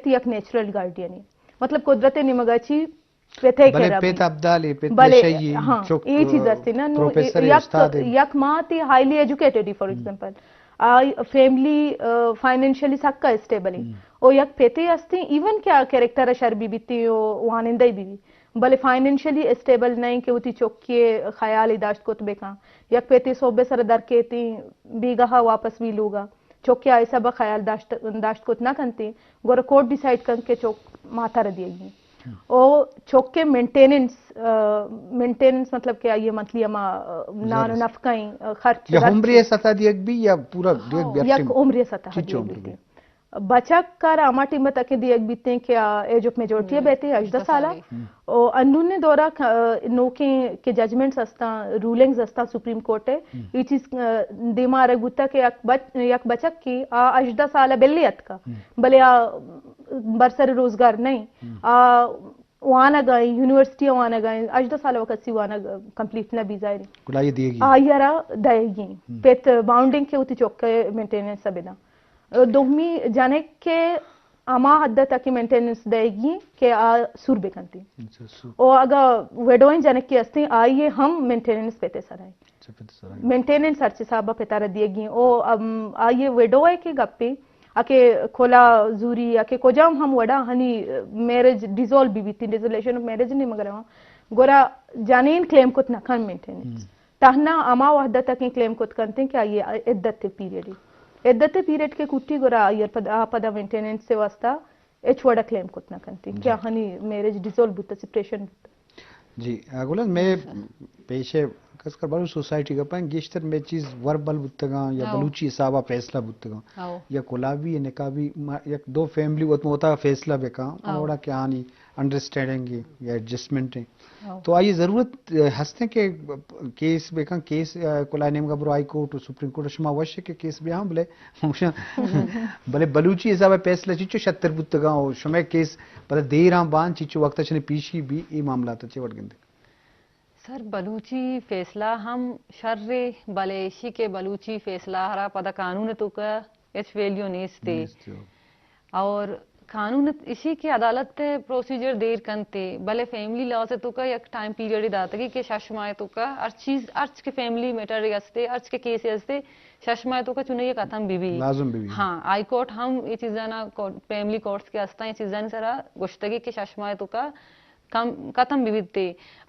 یک نیچرل گارڈین ہے۔ مطلب قدرت نیمگا چی پتے بلے کرا پت بھی۔ ابدال ہے، پت بلے، نشئی ہے، ہاں، چک، اے چیز ہستی نا، نو، پروفیسر ہے، یک، استاد ہے۔ یک ماں تی ہائیلی ایجوکیٹڈ ہے، فار ایگزامپل، آ فیملی، آ، فائنینشلی سکا اسٹیبل ہے۔ او یک پتے ہستی، ایون کہ آ کریکٹر شر بی بیتی، او وانندہ بی بی، بلے فائنینشلی اسٹیبل نہیں کہ وتی چک کے خیال داشت کت بکن۔ یک پتے صوبے سر در کیتی، بیگاہ واپس بھی لوگا۔ چکے آ حساب ء خیال داشت، داشت کت نہ کنت، گڑا کورٹ ڈیسائیڈ کنت کہ چک ماتر دیگی۔ او چک کے مینٹیننس، آ، مینٹیننس مطلب کہ آئی منتھلی ہما، آ، نان و نفقہ ایں، آ، خرچ یا عمری سطح دیگ بھی یا پورا دیگ بھی یک عمری سطح دیگ بھی۔ بچک کار ہما ٹیم تک دیگ بیتیں کہ آ ایج آف میجورٹی بیتیں، ہژدہ سالہ۔ او انون دورا نوکیں کہ ججمنٹس ہستاں، رولنگز ہستاں سپریم کورٹ ء، اے چیز، آ، دیما آرگ بوتا کہ یک بچ-، یک بچک کی آ ہژدہ سال ء بلے اتکا، بلے آ برسر روزگار نہیں، آ وانگ ء، یونیورسٹی ء وانگ ء، ہژدہ سال ء وقت سی وانگ کمپلیٹ نہ بی ظاہر ہے۔ گڑا آئی دیگی۔ آئی ء را دئیگی۔ پت باؤنڈنگ کہ وتی چک ء مینٹیننس ء بداں۔ دومی جنک کہ ہما حد تک مینٹیننس دئیگی کہ آ سور بکنتی۔ اچھا، سور۔ او اگا ویڈوئیں جنک کہ ہستیں، آئی ہم مینٹیننس پتے سرائیں۔ اچھا، پتے سرائیں۔ مینٹیننس ہرچ حساب پتارا دیگی۔ او، ام، آئی ویڈو ہے کہ گپی، اکہ کلا زوری، اکہ کجام ہم وڑا ہنی میرج ڈیزالو بی بیتی، ڈیزولیشن آف میرج نہیں مگر ہاں، گورا جنین کلیم کت نہ کن مینٹیننس۔ تہنا ہما وہد ء تکیں کلیم کت کنتیں کہ آئی عدت پیریڈ، عدت پیریڈ کے کٹی گڑا آئی پد-، آ پدا مینٹیننس سے واسطہ ہچ وڑا کلیم کت نہ کنتیں کہ آہانی میرج ڈیزالو بوتا، سپریشن بوتا۔ جی، آ، گل احمد، میں پیشے کس کر بلوچ سوسائٹی کا پائیں گیشتر میں چیز وربل بوتگاں یا بلوچی حسابا فیصلہ بوتگاں یا کلا بھی نکاح بھی ما-، یک دو فیملی وت موتا فیصلہ بکاں، اوڑا کہ آنی انڈرسٹینڈنگ یا ایڈجسٹمنٹ ہیں۔ تو آئی ضرورت، آ، ہستیں کہ کیس بکن، کیس، آ، کلا نیمگا برو ہائی کورٹ و سپریم کورٹ، شما وش کہ کیس بیا ہم بلے، بلے بلوچی حساب فیصلہ چیچو شتر بوتگاں و شما کیس بلے دیراں بان چیچو وقت چنے پیشی بھی اے معاملات چے وڑ گندے؟ سر، بلوچی فیصلہ ہم شر، بلے اشی کہ بلوچی فیصلہ ہرا پدا قانون تو کا ہچ ویلیو نیست۔ نیست، ہو۔ اور قانون اشی کہ عدالت پروسیجر دیر کنتے، بلے فیملی لاز تو کا یک ٹائم پیریڈ داتگی کہ شش ماہ تو کا ہر چیز، ہرچ کہ فیملی میٹر ہستے، ہرچ کہ کیس ہستے، شش ماہ تو کا چنے یہ ختم بی بی۔ لازم بی بی۔ ہاں، ہائی کورٹ ہم یہ چیزاں نا، فیملی کورٹس کے ہستاں، یہ چیزاں سرا گوشتگی کہ شش ماہ تو کا کم، ختم بہ بیت۔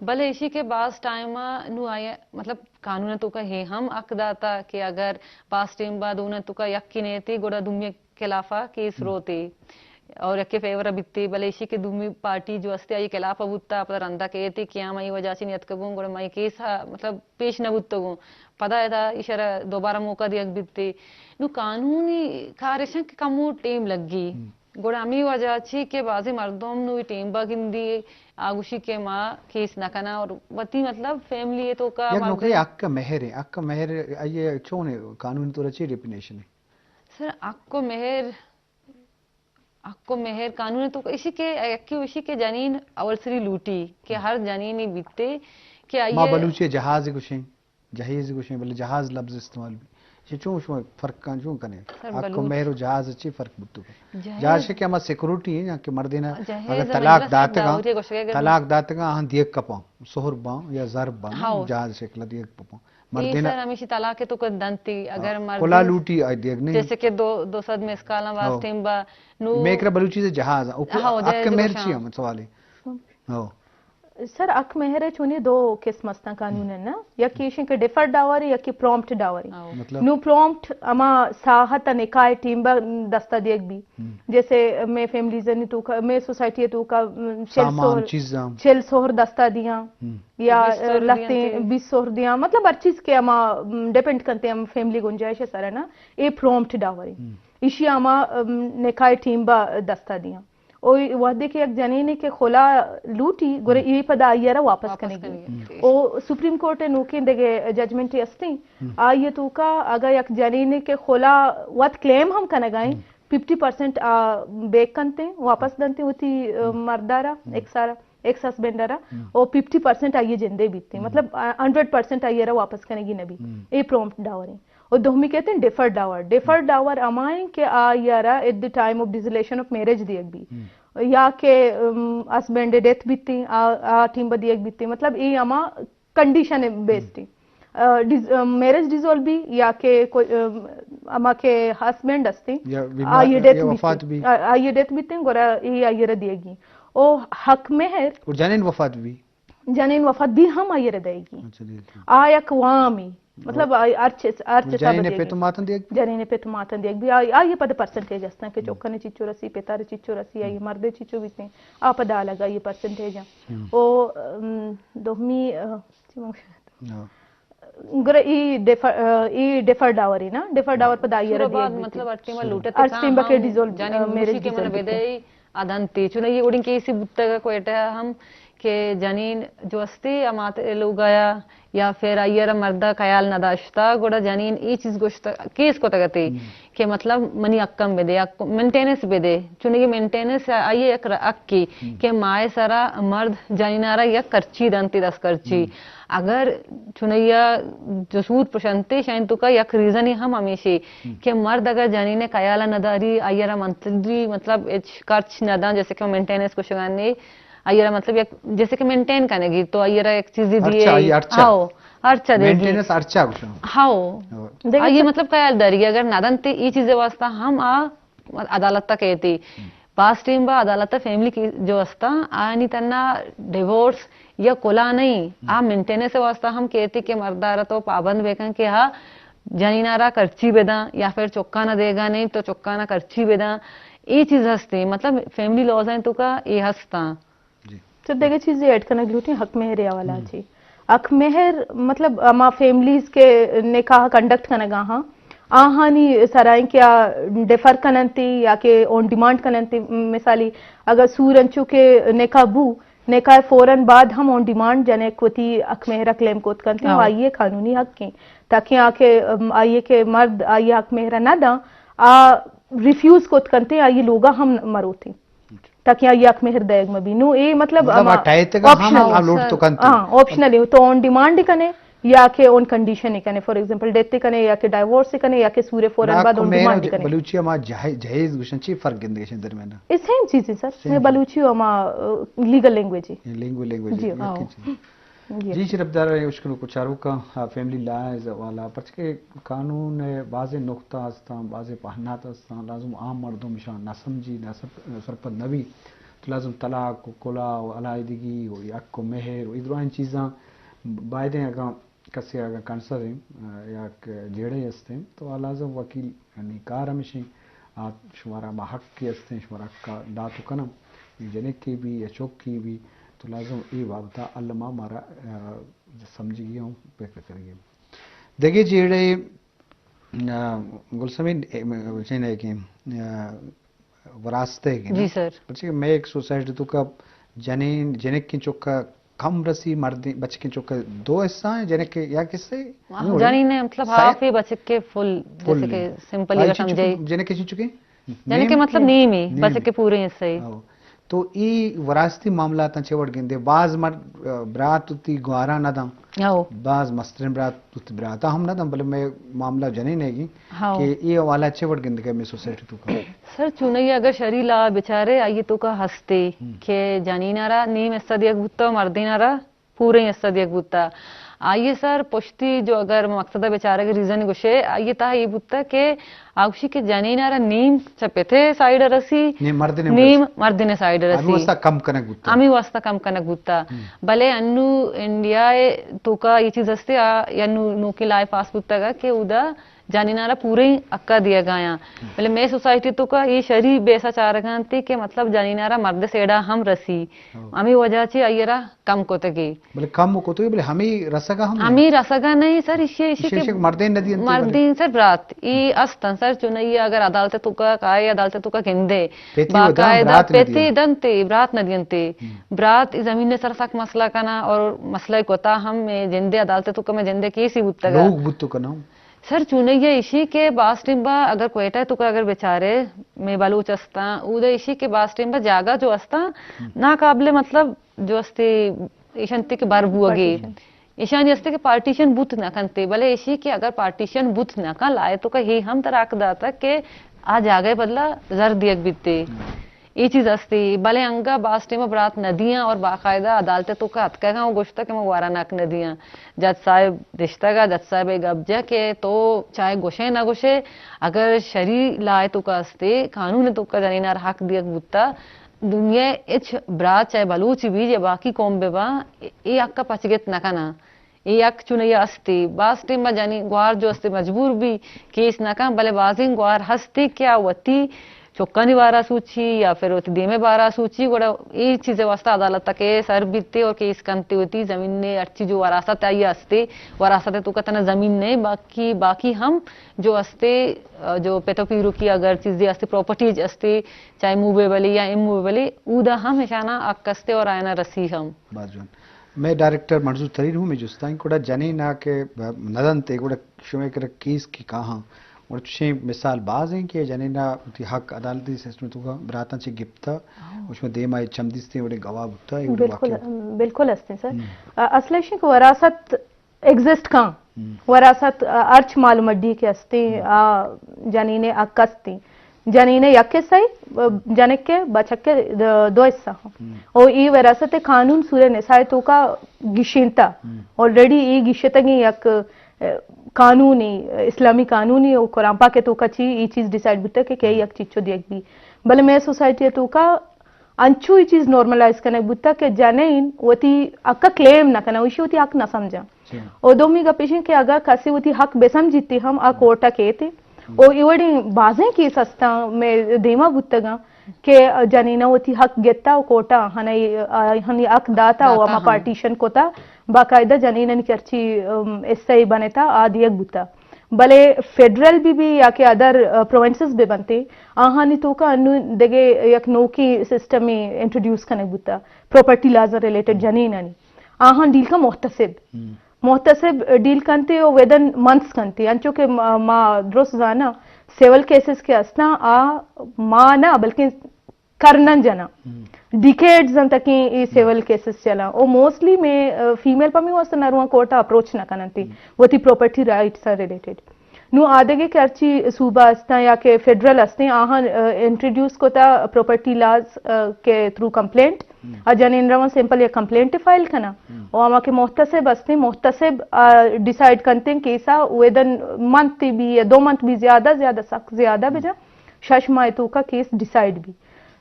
بلے ایشی کہ باز ٹائم ء نوں آئی ء مطلب قانون ء توکا ہے ہم حق داتا کہ اگر باز ٹائم بعد اون ء توکا یکے نیتے گڑا دومی ء خلاف ء کیس روتے اور یکے فیور ء بیتے، بلے ایشی کہ دومی پارٹی جو استے آئی خلاف ء بوتا، پدا رندا کیتے کہ آ مئی وجہ چی نیتکگوں گڑا مئی کیس ء مطلب پیش نہ بوتگوں، پدا ادا ایشرا دوبارہ موقع دیگ بیتے۔ نوں قانونی کارشاں کہ کمو ٹائم لگی۔ گڑا ہمے وجہ چی کہ بازیں مردم نوں اے ٹیم با گندی، آ گوشی کہ ما کیس نہ کناں اور وتی مطلب فیملی ء توکا یک نوکری مردم حق مہر ہے، حق مہر آئی چون ہے، قانونی طور چی ڈیفینیشن ہے؟ سر، حق و مہر، حق و مہر قانون تو ایشی کہ یکی ایشی کہ جنین اول سری لوٹی کہ ہر جنینی بیتے کہ آئی ما بلوچی جہاز گوشیں۔ جہیز گوشیں، بلے جہاز لبز استعمال بی۔ چہ چون شما فرق کن، چون کنے؟ سر، حق و بلوچ مہر و جہاز چی فرق بوتو؟ جہیز جہاز کہ ہما سیکورٹی ہیں، یا کہ مردینا جہیز اگر طلاق مجلس داتگا، داوری گوشگے اگر طلاق داتگا، آہاں دیگ کپاں، سہر باں یا زر باں، ہاؤ۔ جہاز شکل دیگ کپاں۔ اے مردینا سر ہمیشی طلاق تو کد دنتی، اگر ہاں، مرد کلا لوٹی آئی دیگ نہیں۔ جیسے کہ دو، دو سد میں اسکالاں باز ہاؤ۔ ٹیم با نو میں کرا بلوچی سے جہاز، او ہاؤ، حق جہیز مہر گوشاں۔ چی ہم سوال ہے؟ ہاؤ۔ سر، حق مہر ء چونی دو قسم استاں قانون ء نا، یکی ایشیں کہ ڈیفرڈ ڈاوری، یکی پرومپٹ ڈاوری۔ ہاؤ۔ مطلب؟ نو پرومپٹ اما ساہت ء نکاح ٹیم با دستا دیگ بی۔ ہم۔ جیسے میں فیملیز نی توکا، میں سوسائٹی توکا، م، چل سامان، سہر، چیزاں۔ چل سہر دستا دیاں۔ ہم۔ یا بیست سہر لہتے دیاں تے۔ بیست سہر دیاں۔ مطلب ہر چیز کہ اما، م، ڈیپینڈ کنتے ہم فیملی گنجائش سر نا۔ اے پرومپٹ ڈاوری۔ ہم۔ ایشی اما، م، نکاح ٹیم با دستا دیاں۔ او وہدے کہ یک جنینے کہ خلا لوٹی، گڑا اے پدا آئی ء را واپس واپس کنگی۔ کنگی۔ او سپریم کورٹ ء نوکیں دگہ ججمنٹ استیں، آئی ء توکا اگاں یک جنینے کہ خلا وت کلیم ہم کنگائیں، ففٹی پرسنٹ آ بیک کنتیں، واپس دنتیں وتی، ا، مردارا، ایکسارا، ایکس ہسبینڈ را، او ففٹی پرسنٹ آئی ء جندے بیتیں۔ مطلب، ا، ہنڈریڈ پرسنٹ آئی ء را واپس کنگی نہ بی۔ اے پرومپٹ ڈاوریں۔ و دومی کہتے ہیں ڈیفرڈ ڈاور۔ ڈیفرڈ ڈاور ہمائیں کہ آئی ءَ را ایٹ دی ٹائم آف ڈیزولیشن آف میرج دیگ بی، یا کہ ہسبینڈ ڈیتھ بیتیں، آ ٹیم پہ دیگ بیتیں، مطلب اے ہما کنڈیشن بیسڈ ہیں۔ میرج ڈیزولو بی یا کہ کوئی ہما کہ ہسبینڈ ہستی، آئی ڈیتھ بیتی، آئی ڈیتھ بیتی گڑا اے آئی را دیگی۔ او حق مہر، اور جنین وفات بی، جنین وفات بی ہم آئی را دیگی۔ آ یک وامی، مطلب ہر چیز، ہر چیز جنین پت ماتن دیگ بی، جنین پت ماتن دیگ بی۔ آئی پد پرسنٹیج ہستن کہ چوکن چیچو رسی، پتار چیچو رسی، آئی مردے چیچو بیتی، آ پدا لگا یہ پرسنٹیج ہیں۔ او دومی، چی منگ گڑا ای ڈیفر، ای ڈیفر ڈاوری نا، ڈیفر ڈاور پدا آئی را دیگ بیتی۔ مطلب ہر ٹیم لوٹت ہر ٹیم بکے ڈیزول، جنین میرج ڈیزول بیتی۔ آ دنتی چون یہ وڑیں کیسی بوتگ کوئٹہ ہم کہ جنین جو استی امات لوگایا یا پھر آئی را مردا خیال نہ داشتا، گڑا جنین ای چیز گوشت، کیس کتگتی کہ مطلب منی حقم بدے، مینٹیننس بدے۔ چون یہ مینٹیننس آئی یک حقی کہ مائے سرا مرد جنینارا یک کرچی دنتی، دست کرچی۔ اگر چنیا جسود پرشنتے شاید تو کا یک ریزنی ہم ہمیشی کہ مرد اگر جنین خیال نہ داری، آئی را منتری مطلب اچ خرچ نہ داں، جیسے کہ مینٹیننس کو شگانے، آئی را مطلب یک جیسے کہ مینٹین کنگی تو آئی را یک چیزی دیے۔ ہاؤ، ہرچا دے۔ مینٹیننس ہرچا گوشاں۔ ہاؤ۔ آئی مطلب خیال داری اگر نہ دنتے ای چیز واسطہ ہم آ عدالت تک ایتی۔ باز ٹیم با عدالت فیملی کی جو استا آنی تنا ڈیورس یا کلا نہیں، آ مینٹیننس واسطہ ہم کیتی کہ مردارا تو پابند بیکن کہ ہا جنینارا کرچی بداں یا پھر چکانا دیگا نہیں تو چکانا کرچی بداں۔ ای چیز ہستی، مطلب فیملی لاز ہیں تو کا ای ہستاں۔ تو دگہ چیزے ایڈ کنگ لوٹیں حق مہر حوالہ چی۔ حق مہر مطلب ہما فیملیز کہ نکاح کنڈکٹ کنگا ہاں، آہانی سرائیں کہ آ ڈیفر کننتی یا کہ اون ڈیمانڈ کننتی۔ مثالی اگر سور انچو کہ نکاح بو، نکاح فوراً بعد ہم اون ڈیمانڈ جنک وتی حق مہر کلیم کوت کنتے، آئی قانونی حق ہیں۔ تاکہ آ کہ آئی کہ مرد آئی حق مہر نہ داں، آ ریفیوز کوت کنتے، آئی لوگا ہم مروتے۔ تاکہ آئی حق مہر دئیگ مہ بی۔ نو اے مطلب مطلب ہما آ ٹائتگا ہم آپشنل۔ آ لوٹ تو کنت۔ ہاں، آپشنل ہے۔ تو آن ڈیمانڈ کنے یا کہ آن کنڈیشن کنے، فار ایگزامپل ڈیتھ کنے یا کہ ڈائیورس کنے یا کہ سورے فوراً بعد آن ڈیمانڈ کنے۔ بلوچی ہما جہیز گوشن چی فرق گندگشن درمیان؟ اے سیم چیز ہے سر۔ میں بلوچی ہما لیگل لینگویج ہے۔ لینگویج، لینگویج جی، ہاں۔ جی۔ جی شرفدار اشکنوک و چاروکاں، آ، فیملی لاز والا، پرچہ کہ قانون ء بازیں نقطہ ہستاں، بازیں پہنات ہستاں، لازم عام مردم اشاں نہ سمجھی، نہ سر-، سرپد نہ بی، تو لازم طلاق و کلا و علیحدگی و یک و مہر و ای درائیں چیزاں بائدیں اگاں کسے اگاں کنسر ہیں، آ، یا کہ جیڑے ہستیں، تو آ لازم وکیل یعنی کار ہمیشیں، آ شمارا ما حق کی ہستیں، شمارا حق دات و کنم، جنکے بی یا چوکی بی، تو لازم اے بابتا الما مارا، آ، سمجھگی ہوں، فکر کرگی ہوں۔ دگہ جیڑے، آ، گلسمین، اے، م-، چین ہے کہ، آ، وراثت ہے کہ نا؟ جی سر۔ پرچہ کہ میں ایک سوسائٹی تو کا جنین، جنک کی چکا کم رسی، مردین، بچکیں چکا دو حصہ ہیں، جنک کے یا کسے؟ جنین ہے، مطلب، ہاف ہی بچک کے فل، جیسے کہ سمپل ہی سمجھے۔ جنک کے چکے؟ جنک کے مطلب نیم ہی، بچک کے پورے حصے ہی۔ تو ای وراثتی معاملاتاں چہ وڑ گندے، باز مر-، برات وتی گوارا نہ داں۔ ہاؤ۔ باز مستریں برات وتی براتا ہم نہ داں، بلے میں معاملہ جنین ہے گی کہ ای حوالہ چہ وڑ گندگے میں سوسائٹی تو کا۔ سر، چونئی اگر شری لا بچارے، آئی تو کا ہستے کہ جنین را نیم حصہ دیگ بوتا، مردین را پورے حصہ دیگ بوتا۔ آئی سر پشتی جو اگر مقصد بچارے کہ ریزن گوشے، آئی تہا یہ بوتا کہ آگوشی کہ جنین را نیم چہ پتے سائیڈ رسی، نیم مردین سائیڈ رسی۔ ہمیں واسطہ کم کنگ بوتا۔ ہمیں واسطہ کم کنگ بوتا۔ بلے انو انڈیا تو کا یہ چیز ہستے، آ، یا نو، نوکی لائف آس بوتا گا کہ اودا جنین را پورے حقا دیا گایا۔ بلے میں سوسائٹی تو کا یہ شری بیسا چارگانتی کہ مطلب جنین را مرد سیڈا ہم رسی۔ ہمیں وجہ چی آئی را کم کتگی۔ بلے کم کتگی، بلے ہمیں رسگا ہم نہیں۔ ہمیں رسگا نہیں سر، اشی، اشی کہ مردین ندی انتی، مردین سر برات ای استن سر، چونئی اگر عدالت تو کا کائے، عدالت تو کا گندے، باقاعدہ پیتی دنتے، برات ندی انتے۔ برات ای زمین سر سک مسئلہ کنا اور مسئلہ کتا ہم میں جندے عدالت تو کا میں جندے کیسی بوتگا۔ لوگ بوتو کنا۔ سر چونئی ایشی کہ باز ٹیم با اگر کوئٹہ تو کا اگر بیچارے میں بلوچ استاں، اودا ایشی کہ باز ٹیم با جاگہ جو استاں ناقابل مطلب جو استی ایشنتی کہ بر بوگی۔ ایشانی ہستے کہ پارٹیشن بوت نہ کنتے، بلے ایشی کہ اگر پارٹیشن بوت نہ کن، لائے تو کہ ہی ہم ترا حق داتا کہ آ جاگہ بدلا زر دیگ بیتے۔ اے چیز ہستے، بلے انگا باز ٹیم برات نہ دیاں اور باقاعدہ عدالت تو کہ اتکگاں و گوشتا کہ من وارا نک نہ دیاں۔ جج صاحب دشتگا، جج صاحب اے گپ جا کہ تو چاہے گوشے نہ گوشے، اگر شری لائے تو کہ ہستے، قانون تو کہ جنینار حق دیگ بوتا، دنیا ہچ برات چاہے بلوچی بی یا باقی قوم ببا، اے حق پچگت نہ کناں۔ اے حق چونیا استی۔ باز ٹیم ما جنی گوار جو استی مجبور بی کیس نہ کن، بلے بازیں گوار ہستی کہ آ وتی چکانی بارا سوچی یا پھر وتی دیمے بارا سوچی، گڑا اے چیزے واسطہ عدالت تک سر بیتے اور کیس کنتے وتی زمین نے ہرچی جو وراثت آئی استی، وراثت تو کتنا زمین نے، باقی، باقی ہم جو استی، جو پیتو پیرو کی اگر چیزے استی، پراپرٹیز استی، چاہے موویبلی یا اموویبلی، اودا ہم اشانا حق استے اور آئینا رسی ہم۔ باز جوان۔ مئے ڈائریکٹر منظور ترین ہوں میں جستائیں گڑا جنین آ کہ نہ دنتے گڑا شمے کرا کیس کی کاہاں، گڑا چشیں مثال باز ہیں کہ جنین آ وتی حق عدالتی سسٹم تو کا براتاں چہ گپتا، ہاں۔ اس میں دیما چم دیستے وڑے گواہ بوتا، اے وڑے بالکل، واقعہ۔ بالکل ہستے سر۔ ہم۔ آ، اصل ایشی کہ وراثت ایگزسٹ کاں۔ ہم۔ وراثت، آ، ہرچ مال مڈی کہ ہستے، ہم۔ آ، جنین حق ہستے۔ جنین یک حصہ ای، جنک کے بچک کے د-، دو حصہ ہاں۔ ہم۔ او ای وراثت قانون سورہ نساء تو کا گشینتا۔ ہم۔ آلریڈی ای گشتگیں یک، آ، قانونی، اسلامی قانونی او قرآن پاک تو کا چی ای چیز ڈیسائیڈ بوتا کہ کئی ہم۔ یک چیز چو دیگ بی۔ بلے میں سوسائٹی تو کا انچو ای چیز نارملائز کنگ بوتا کہ جنین وتی حق کلیم نہ کناں، ایشی وتی حق نہ سمجھاں۔ جی۔ او دومی گپ ایشیں کہ اگاں کسے وتی حق بہ سمجھیتی ہم آ کورٹ ء کیت ہم۔ او اے وڑیں بازیں کیس ہستاں مئے دیما بوتگاں کہ جنینا وتی حق گتا و کورٹ ء آہانی، آہانی حق داتا و داتا ہما ہم۔ پارٹیشن کتا، باقاعدہ جنینانی کہ ہرچی، ام، حصہ بنتا آ دیگ بوتا۔ بلے فیڈرل بہ بی یا کہ ادر، آ، پروونسز بہ بنتیں، آہانی توکا انوں دگہ یک نوکیں سسٹمے انٹروڈیوس کنگ بوتا، پراپرٹی لازا ریلیٹڈ جنینانی۔ آہاں ڈیل کا محتسب۔ ہم۔ محتسب ڈیل کنتے و ودن منتھس کنتے، انچو کہ ما، ما درست زاناں، سول کیسز کہ استاں، آ ما نہ بلکہ کرنن جناں۔ ہم۔ ڈیکیڈز انت کہ اے ہم۔ سول کیسز چلاں۔ او موسٹلی میں، آ، فیمیل پمی واسطہ نہ رواں کورٹ ء اپروچ نہ کننتی۔ ہم۔ وتی پراپرٹی رائٹس ء ریلیٹڈ۔ نوں آدگہ کہ ہرچی صوبہ استاں یا کہ فیڈرل استیں، آہاں، آ، انٹروڈیوس کتا پراپرٹی لاز، آ، کے تھرو کمپلینٹ۔ ہم۔ آ جنین رواں سمپل یا کمپلینٹ فائل کناں۔ ہم۔ او ہما کہ محتسب استیں، محتسب، آ، ڈیسائیڈ کنتیں کیسا ودن منتھ بی یا دو منتھ بی زیادہ، زیادہ سک زیادہ ہم۔ بجا۔ شش ماہ توکا کیس ڈیسائیڈ بی۔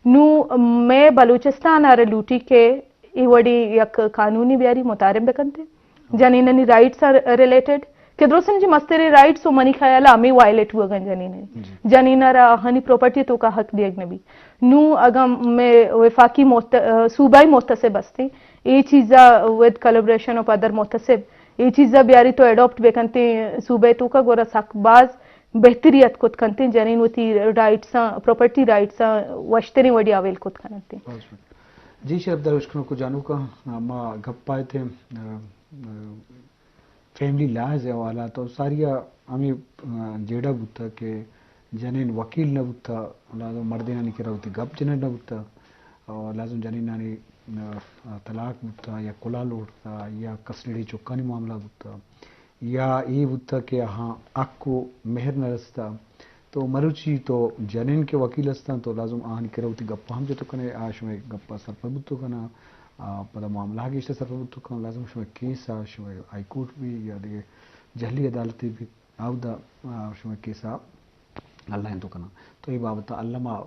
نوں مئے بلوچستان ء را لوٹی کہ اے وڑیں یک قانونے بیاری متارم بہ کنت جنینانی رائٹس ء ریلیٹڈ کہ درستاں چہ مستریں رائٹس و منی خیال ء ہمے وائلیٹ بوگ ء انت جنینانی۔ جی۔ جنین ء را آہانی پراپرٹی توکا حق دیگ نہ بی۔ نوں اگاں مئے وفاقی محت-، صوبائی محتسب استیں، اے چیزا ود کولابریشن آف ادر محتسب، اے چیزا بیاری تو اڈاپٹ بہ کنتیں صوبہ توکا گورا سک باز بہتری اتک کت کنتیں، جنین وتی رائٹساں، پراپرٹی رائٹساں وشتریں وڑی اویل کت کننتیں۔ جی شرف دار اشکنوکو جانوکاں، ما گپ آیتیں، آ، آ، فیملی لاز ء حوالہ تو ساری ء ہمے، آ، جیڑہ بوتہ کہ جنین وکیل نہ بوتہ، لازم مردینانی کرا وتی گپ جنگ نہ بوتہ، اور لازم جنینانی، آ، آ، طلاق بوتہ یا کلا لوٹتہ یا کسٹڈی چکانی معاملہ بوتہ۔ یا اے بوتگ کہ آہاں حق و مہر نہ رستہ۔ تو مروچی تو جنین کہ وکیل ہستاں تو لازم آہانی کرا وتی گپ ہم جتو کنے، آ شمئے گپ سرپد بوتو کناں، آ پدا معاملہ گیشتر سرپد بوتو کناں، لازم شمئے کیس آ شمئے ہائی کورٹ بی یا دگہ جہلی عدالتے بی، اودا، آ، شمئے کیس آ حل انت کناں۔ تو اے بابت ء الم ء،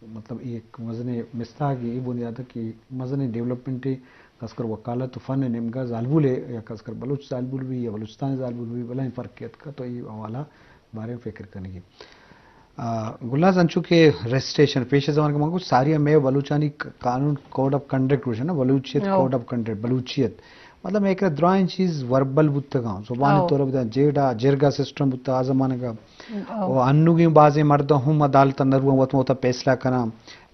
مطلب، اے یک مزنیں مستاگے، اے بنیاد ء کہ مزنیں ڈیولپمنٹے، خاص کر وکالت و فن ء نیمگا زالبول ء، یا خاص کر بلوچ زالبول بی یا بلوچستان زالبول بی، بلائیں فرقے اتکا، تو اے حوالہ بارے فکر کنگی۔ آ، گلناز، انچو کہ رجسٹریشن پیش زمانگ من گوشت، ساری ء مئے بلوچانی ق-، قانون کوڈ آف کنڈکٹ گوشن نا، بلوچیت او۔ کوڈ آف کنڈکٹ، بلوچیت۔ مطلب، مئے کرا درائیں چیز وربل بوتگاں، زبانی او۔ طور بوداں، جیڑہ، جرگہ سسٹم بوتگ آ زمانگا۔ او۔ و انوگیں بازیں مردم ہم عدالت نہ رواں وت وتا فیصلہ کناں۔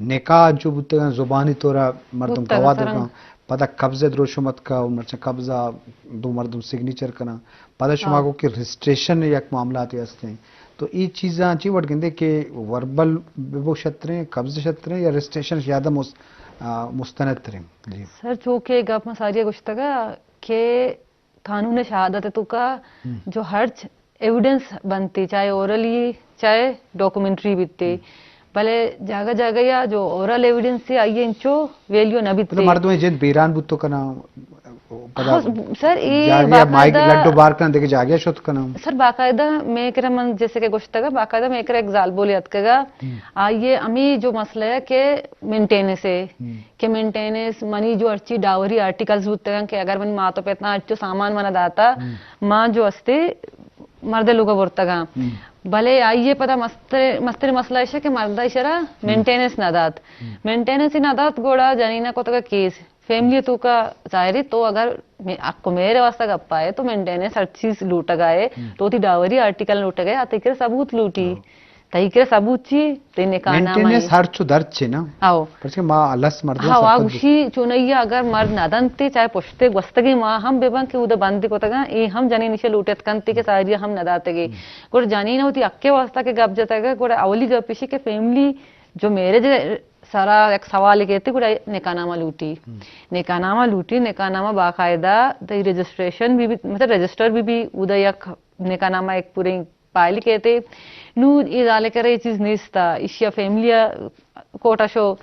نکاح انچو بوتگاں زبانی طور مردم بوتگ گواہ سر۔ دکاں۔ پدا قبضہ دروشم اتکا، مرچاں قبضہ دو مردم سگنیچر کناں۔ پدا شما ہاں۔ گو کہ رجسٹریشن یک معاملاتے ہستیں۔ تو اے چیزاں چی وڑ گندے کہ وربل ببو شتریں، قبضہ شتریں یا رجسٹریشن زیادہ مس-، آ، مستند تریں؟ جی۔ سر، چو کہ گپ ما ساری گوشتگا کہ قانون شہادت ءِ توکا جو ہرچ ایویڈنس بنتی، چاہے اورلی، چاہے ڈاکومنٹری بیتی، بلے جاگہ جاگہ یا جو اورل ایویڈنس ہے، آئی انچو ویلیو نہ بیتی۔ مطلب مردمے جند بیران بوت کناں، پدا ہاں، سر، اے جاگہ مائک باقاعدہ لڈو بار کناں، دیگہ جاگہ شت کناں۔ سر، باقاعدہ میں کرا من جیسے کہ گوشتگا، باقاعدہ میں کرا ایک زالبولے اتکگا۔ آئیے ہمیں جو مسئلہ ہے کہ مینٹیننس ہے، کہ مینٹیننس منی جو ہرچی ڈاوری آرٹیکلز بوتگاں کہ اگر منی مات و پتاں ہرچو سامان منا داتا، ما جو استے مرد لوگ برتگاں۔ بلے آئیے پدا مستر، مستر مسئلہ ایشے کہ مرد ایشرا مینٹیننس نہ دات۔ مینٹیننس ہی نہ دات، گوڑا جنینا کتگا کیس۔ فیملی توکا ظاہری تو اگر می-، حق و مہر واسطہ گپا ہے تو مینٹیننس ہر چیز لوٹگا ہے، تو تی ڈاوری آرٹیکل لوٹگا ہے، آ تئی کرا ثبوت لوٹی۔ تئی کرا ثبوت چی؟ تئی نکاح نامہ مینٹیننس ہے۔ ہر چو درد چے نا۔ آو۔ پرچہ ما لس مرد ہاں، آ گوشی چونیا اگر مرد نہ دنتے، چاہے پشتے گوستگیں ما ہم ببن کہ اودا بند کتگاں، اے ہم جنین ایشی لوٹت کنتے کہ ساری ہم نہ داتگے۔ گڑا جنین وتی حق واسطہ کہ گپ جتگا، گڑا اولی گپ ایشی کہ فیملی جو میرج سرا یک سوالے کیتے، گڑا نکاح نامہ لوٹی۔ نکاح نامہ لوٹی، نکاح نامہ باقاعدہ تئی رجسٹریشن بی بی، مطلب رجسٹر بی بی، اودا یک نکاح نامہ یک پوریں پائل کیتے۔ نو اے زالے کرے اے چیز نیستا، ایشیا فیملی کورٹا شو،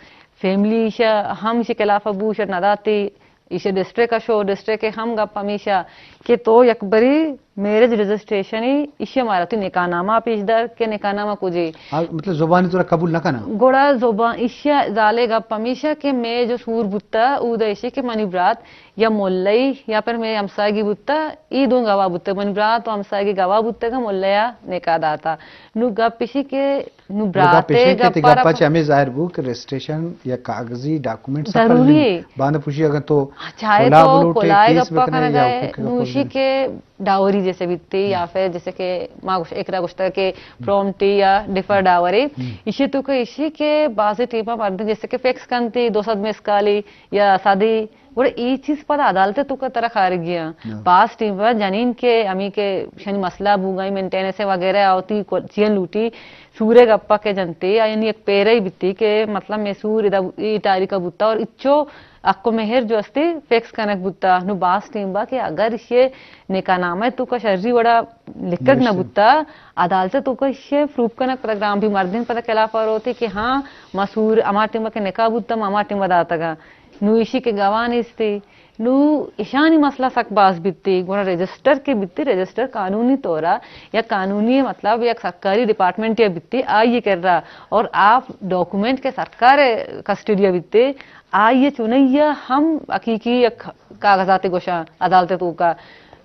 فیملی ایشیا ہم ایشی خلاف بو، ایشیا نداتے، ایشی ڈسٹرکٹ ءَ شو، ڈسٹرکٹ ءِ ہم گپ ہمیشہ کہ تو یک بری میرج رجسٹریشن ءَ ایشی ءَ مارا تئی نکاح نامہ پیش دار کہ نکاح نامہ کجے۔ آ، مطلب زبانی تو را قبول نہ کناں۔ گڑا زبان ایشی ءَ زالے گپ ہمیشہ کہ مے جو سور بوتا، اودا ایشی کہ منی برات یا ملئی یا پر مے ہمساہگی بوتا، ای دو گواہ بوتا، منی برات و ہمساہگی گواہ بوتا کہ ملئی ءَ نکاح داتا۔ نو گپ ایشی کہ نو گڑا برات ءِ پیشن کہ تئی گپا را گپا چہ ہمے ظاہر بو کہ رجسٹریشن یا کاغذی ڈاکومنٹ سکل ضروری نی۔ ہے۔ باندا پوشی اگر تو چاہے کلا تو بلوٹے، کلا ءِ کیس گپا بکنے کنگا یا ہے، حقوق گپا نوشی کنگا۔ کہ ڈاوری جیسے بیتی یا پھر جیسے کہ ما گوش-، ایک را گوشتا کہ پرومٹی یا ڈیفر ڈاوری۔ ایشی تو کہ ایشی کہ بعض ٹیما مردم جیسے کہ فکس کنتی دو سد مسکالی یا سدی، گڑا اے چیز پدا عدالت ءِ توکا ترا خارگی آں۔ پاس ٹیم پہ جنین کہ ہمیں کہ شنی مسئلہ بوگا، مینٹیننس وغیرہ آوتی کو-، چیئن لوٹی، سورے گپا کہ جنتے، آ یعنی یک پیرئی بیتی کہ مطلب میں سور ادا اے تاریخ بوتا اور اچو حق و مہر جو استے فکس کنک بوتا۔ نو باس ٹیم با کہ اگر ایشی نکاح نامہ توکا شری وڑا لکھک نہ بوتا، عدالت توکا ایشی پروف کنک پدا گرام بھی مردین پدا خلاف روتی کہ ہاں، ما سور ہما ٹیم کہ نکاح بوتا، ما ہما ٹیم داتگا۔ نو ایشی کہ گواہ نیستی، نو ایشانی مسئلہ سک باز بیتی، گڑا رجسٹر کہ بیتی، رجسٹر قانونی طورا یک قانونی، مطلب یک سرکاری ڈپارٹمنٹ یا بیتی، آئی کرا اور آ ڈاکومنٹ کہ سرکار کسٹڈی بیتی، آئی چونیا ہم حقیقی یک کاغذات گوشاں عدالت توکا۔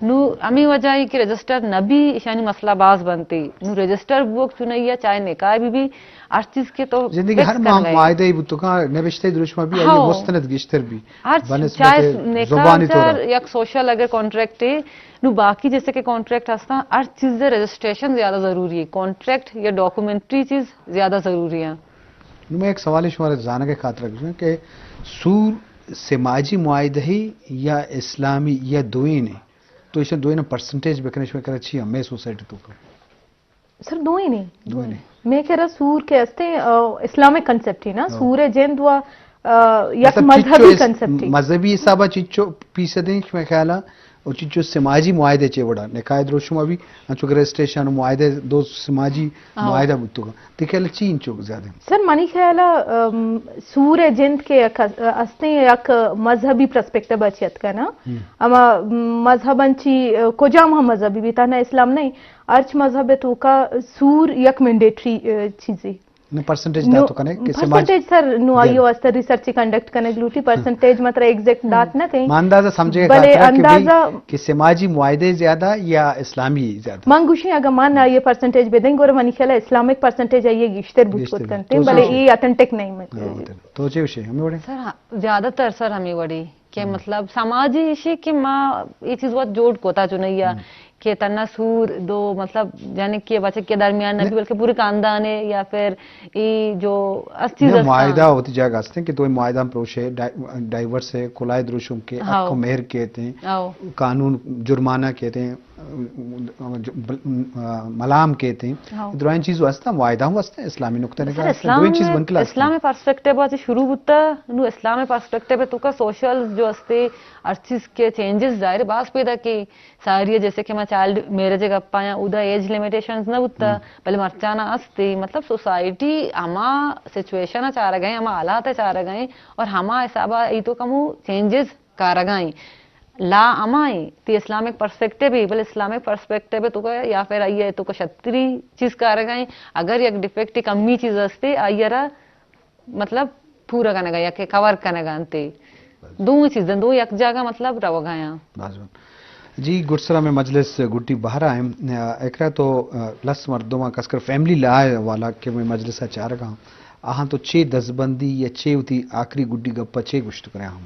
نو ہمیں وجہ ای کہ رجسٹر نہ بی، ایشانی مسئلہ باز بنتی۔ نو رجسٹر بوک چونیا چاہے نکاح بی بی، ہر چیز کہ تو زندگی فکس ہر کن ما-، گئے۔ معاہدہ ہی بوتگا، نبشتہ دروشم بی، آئی ہاں۔ مستند گیشتر بی۔ ہر بنسبت چاہے نکاح زبانی طور۔ چاہے یک سوشل اگر کانٹریکٹ ہے، نو باقی جیسے کہ کانٹریکٹ ہستا، ہر چیز رجسٹریشن زیادہ ضروری ہے۔ کانٹریکٹ یا ڈاکومنٹری چیز زیادہ ضروری ہے۔ نو میں ایک سوال شمارا زانگ خاطر گزاں کہ سور سماجی معاہدہ ہی یا اسلامی یا دوئیں ہے؟ تو ایشاں دوئیناں پرسنٹیج بکنے، شمئے کرا چی ہمے سوسائٹی توکا؟ سر، دوئینی۔ دوئینی۔ مئے کرا سور کہ استے، آ، اسلامک کنسپٹ ہی نا، ہاں۔ سور جند و، آ، یک مطلب مذہبی چچو اس-، کنسپٹ ہی۔ مذہبی حسابا چچو فیصد ہیں، شمئے خیالا، او چچو سماجی معاہدے چے وڑا، نکاح دروشم ابھی، انچو کہ رجسٹریشن معاہدے، دو سماجی ہاں۔ معاہدہ بوتگا۔ تئی خیال چی انچو زیادہ؟ سر، منی خیال ء، ام، سور ء جند کہ یک اس-، استیں یک مذہبی پرسپیکٹیو ء چہ اتکا نا۔ ہما مذہب انچی، ا، کجام ہم مذہبی بیتا، نہ اسلام نہیں، ہرچ مذہب ء توکا سور یک مینڈیٹری، ا، چیزی۔ نو پرسنٹیج نو، داتو کنے کہ سماج پرسنٹیج سر نو آئی واسطہ ریسرچ کنڈکٹ کنگ لوٹی، پرسنٹیج مطلب ایگزیکٹ دات نہ کہیں۔ ما اندازہ سمجھے بلے خاطر کہ بھی اندازہ کہ سماجی معاہدے زیادہ یا اسلامی زیادہ؟ من گوشیں اگاں من آئی ء پرسنٹیج بدیں، گڑا منی خیال ء اسلامک پرسنٹیج آئی ء گیشتر بوت گیشتر کت بوت۔ کنت، تو بلے چے اے اتھنٹک نہیں۔ ہاں، اتھنٹک۔ تو چے گوشے، ہمے وڑے؟ سر، ہاں، زیادہ تر سر ہمے وڑے کہ مطلب سماجی ایشی کہ ما اے چیز وت جوڑ کوتا چنیا کہ تنا سور دو مطلب یعنی کہ بچک کے درمیان نہ بی بلکہ پورے خاندان ہے یا پھر اے جو اس چیز نہ، اس معاہدہ ہوتی جگہ ہستے کہ تو معاہدہ ہم پروشے، ڈائی-، ڈائیورس ہے، کلائے دروشم کے، ہاں۔ حق و مہر کہتے ہیں، ہاں۔ قانون جرمانہ کہتے ہیں۔ بل-، آ، ملام کیت ایں۔ ہاں۔ درائیں چیز واسطہ معاہدہ ہوں واسطہ اسلامی نقطہ نگاہ سر، اسلام دوئیں چیز میں، بن کلاس اسلام پرسپیکٹیو ءَ چہ شروع بوتا، نو اسلام پرسپیکٹیو تو کا سوشل جو استے، ہر چیز کے چینجز ظاہر باز پیدا کی۔ ساری جیسے کہ ما چائلڈ میرج گپا یا اودا ایج لمیٹیشنز نہ بوتا، بلے مرچانا استے، مطلب سوسائٹی ہما سچویشن چارگا ایں، ہما حالات چارگا ایں اور ہما حسابا ای تو کمو چینجز کارگا ایں۔ لا ہما ایں، تی اسلامک پرسپیکٹیو ایں، بلے اسلامک پرسپیکٹیو تو کا یا پھر آئی تو کا شتری چیز کارگا ایں۔ اگر یک ڈیفیکٹ کمی چیز استے، آئی را مطلب پورا کنگا یا کہ کور کنگا انتے۔ دو چیزاں، دو یک جاگہ مطلب روگا ایں۔ باز وان۔ جی، گڈسرا میں مجلس گڈی بہرا ایں۔ اقرا تو، آ، لس مردماں کس کر فیملی لا والا کہ میں مجلس چارگا آں۔ آہاں تو چے دزبندی یا چے وتی آخری گڈی گپا چے گوشت کرے ہم؟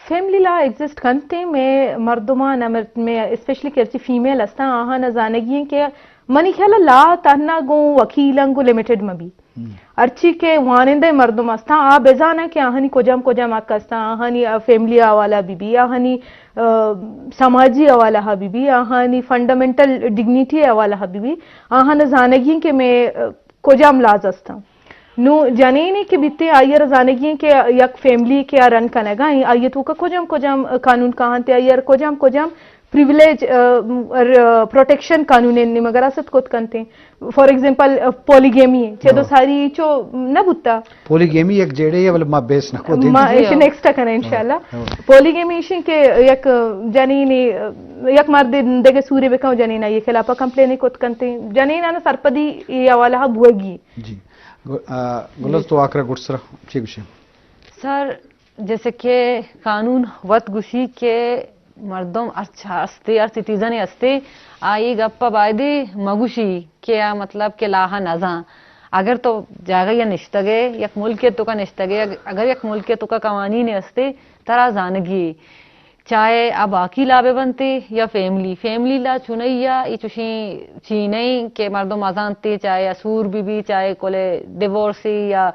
فیملی لا ایگزسٹ کنت ایں، میں مردماں نہ مر-، میں اسپیشلی کہ ہرچی فیمیل ہستاں، آہاں نہ زانگی ایں کہ منی خیال ءَ لا تہنا گوں وکیلاں گوں لمیٹڈ مہ بی۔ ہرچی کہ وانندہ مردم ہستاں، آ بزاناں کہ آہانی کجام کجام حق ہستاں، آہانی، آ، فیملی حوالہ بی بی، آہانی، آ، سماجی حوالہ بی بی، آہانی فنڈامنٹل ڈگنیٹی حوالہ بی بی، آہاں نہ زانگی ایں کہ میں، آ، کجام لاز استاں۔ نوں جنینے کہ بیتے آئی ءَ را زانگی ایں کہ یک فیملی کہ آ رن کنگا ایں، آئی ءِ توکا کجام کجام قانون کاہنت، آئی ءَ را کجام کجام پریویلیج، آ، ر-، پروٹیکشن قانون نیمگا را ست کت کنت ایں۔ فار ایگزامپل، آ، پولیگیمی ایں، چہ دو ساری چو نہ بوتا۔ پولیگیمی یک جیڑے ہے، بلے ما بیس نہ کو دیں۔ ما ایش نیکسٹ کنیں انشاءاللہ۔ پولیگیمی ایشیں کہ یک جنینے، یک مرد دگہ سورے بکن، جنین آئی خلاف کمپلین کت کنت ایں۔ جنین آنا سرپدی ای حوالہ بوگی۔ جی۔ گل-، آ، گلز تو آخر گڈسرا چے گوشے؟ سر، جیسے کہ قانون وت گوشی کہ مردم ہرچ ہستے، ہر سٹیزن ہستے، آ ای گپ بایدے مگوشی کہ آ مطلب کہ لاہ نزان۔ اگر تو جاگہ یا نشتگے، یک ملک توکا نشتگے، اگ-، اگر یک ملک توکا قوانین ہستے، ترا زانگی۔ چاہے آ باقی لا بہ بنتے یا فیملی، فیملی لا چنئی ءَ ای چوشیں چی نئیں کہ مردم ازانتے، چاہے آ سور بی بی، چاہے کلے ڈیورس یا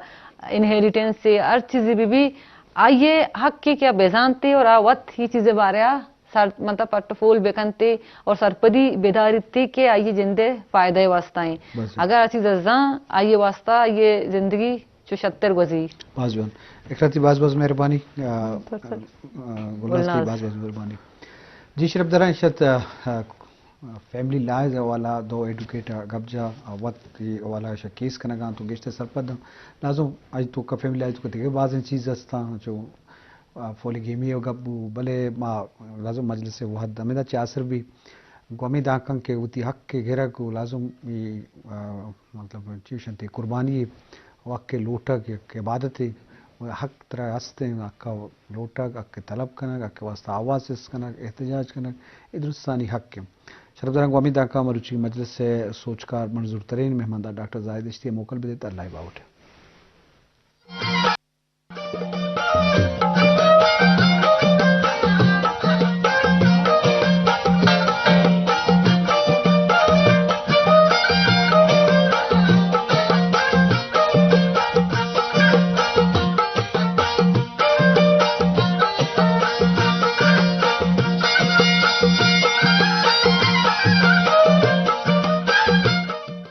انہیریٹنس ہر چیزی بی بی، آئی حق کہ آ بزانتے اور آ وت ای چیز بارے آ سر، مطلب پٹ پول بکنتے اور سرپدی بداریتے کہ آئی جندے فائدہ واسطہ ایں۔ اگر آ چیز زان، آئی واسطہ آئی زندگی چو شتر گوزی۔ باز جوان۔ اقرا تی باز باز مہربانی۔ آ، آ، گلناز تی باز باز مہربانی۔ جی شرف دران شت، آ، آ، فیملی لائز حوالہ دو ایڈوکیٹ گپ جا، آ، وت کی حوالہ شا کیس کنگا تو گیشتر سرپد ہم۔ لازم آئی توکا فیملی لائز توکا دیگہ بازیں چیز ہستاں، چو، آ، پولیگیمی و گپ بو، بلے ما لازم مجلس وحد ہمیدا چہ آسر بی۔ گوں ہمے دانکاں کہ وتی حق ءِ گرگ و لازم ای، آ، مطلب چی گوشنت، قربانی ءِ حق ءِ لوٹگ یک عبادتے و حق ترا ہست انت، حق ءَ لوٹگ، حق ءِ طلب کنگ، حق ءِ واسطہ آواز چست کنگ، احتجاج کنگ، اے درستانی حق انت۔ شرف داراں گوں ہمے دانکاں مروچی مجلس ءِ سوجکار منظور ترین مہماندار ڈاکٹر زاہد اشتی ءَ موکل بدیت، اللہ ءِ باہوٹ۔